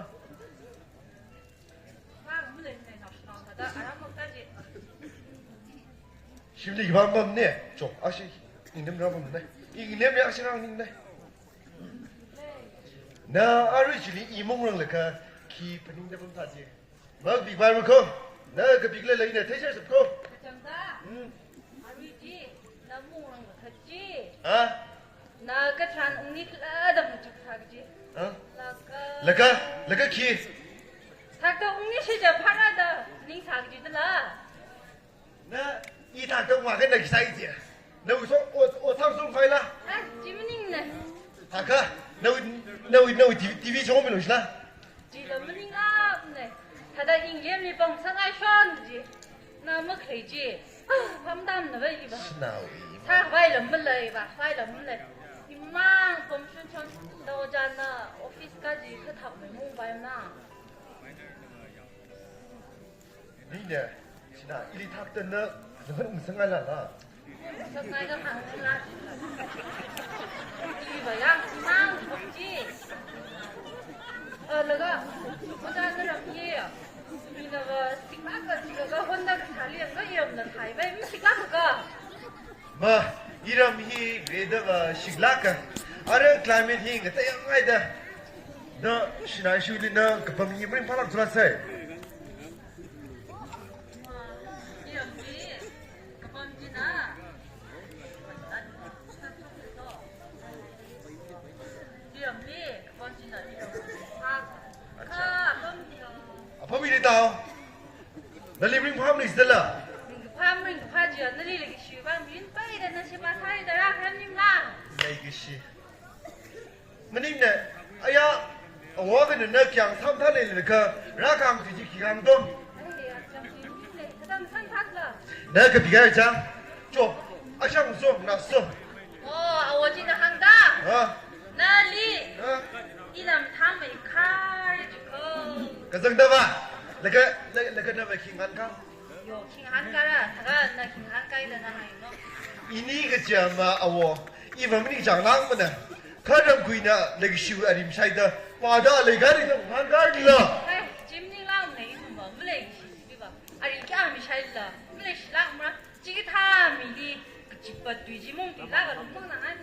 Shimli vāmamne. Chok, ashi. Inem rāmamne. Inem ya ashi rānganingne. Na arui chili imung rānglakha, khi phaningda pamtha chi. Makapipai mako, na kapikhala leina theishap ko. Kachangda. Hmm. Arui chi, na mung rānglakha chi. Ha? Na katharan ungni khala da machuk sā kaji. Ha? Laga. Laga, laga khi. Thakta ungni shija phara da ning sā kaji dala. Na, i thākta ungakha na khi sāi chi. Na uso, o, o thang sung khaila. Ah, chi maningne. Thākha, na, na, na TV, TV chong mi lo shila. Chila maninglākne. Thāda inglemli pangsangai shon chi. Na makhalei chi. Ah, pamdamna va iva. Shanao iva. Sāvai lam malei va, vai lam malei. Imang pamshun chon da ojana office kaji kathak mai mung vai na. Nina, china ili thākta na, na ungsangailala. Ungsangailala. Iva yang mang pamji. Ah, laga, ojana ram ye. Ina va, singma ka, singma ka, honda ka thali, ka yam na thai, vai, mi singma ka. Ma, iram hi weather va shiklāka. Ara climate hi ngateiya ngaida. Na, shina shuli na kapam hi maringphālāk thura sai. Ma, iram hi kapam china. Iram hi kapam china, iram. Ha, acha. Kapam hi. Apam hi tao. Nali ringphā maning sila. Ringphā, ringphā jiya, nali lagi shiva, ringphā ida na shiva thai da rākhaningla. Leikashi. Maningne, aya, awa ka na kyang samtha leilakha, rākahāng chi khi hāngdom. Ai, ya, chang chi, le, kadang san thakla. Na kapi kachang. Cho, ashang so, na so. Oh, awo china hāngda. Ha? Nali. Ha? Ina mathāmeikha jiko. Kazangda va. Laga, laga, laga na va khi ngankha. Yo, khingahān kara, thākha na khingahān kaida na haino. Ini kaja ma awo, iva maning chang langmana. Kha ramkuina leikashiwui arim shaida, wada leikari da hān karla. Hai, chim ni lang nei kuma, malei shi bi ba. Ari kya mi shaila, malei shi lang ma. Chikathā mili, kachipa tui chi mong tui laga lung mang na ngai.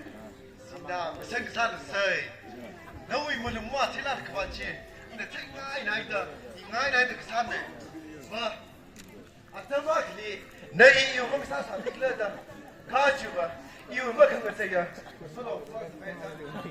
Sina, masang kasā na sai. Nawui malung wa thila kawan chi. Ina thai ngai nai da, i ngai nai da kasā nei. Ma, Atam akhali, na i iwui makasā sānikla da. Kha chiva, iwui makhangasaiya. Solo, solo, solo.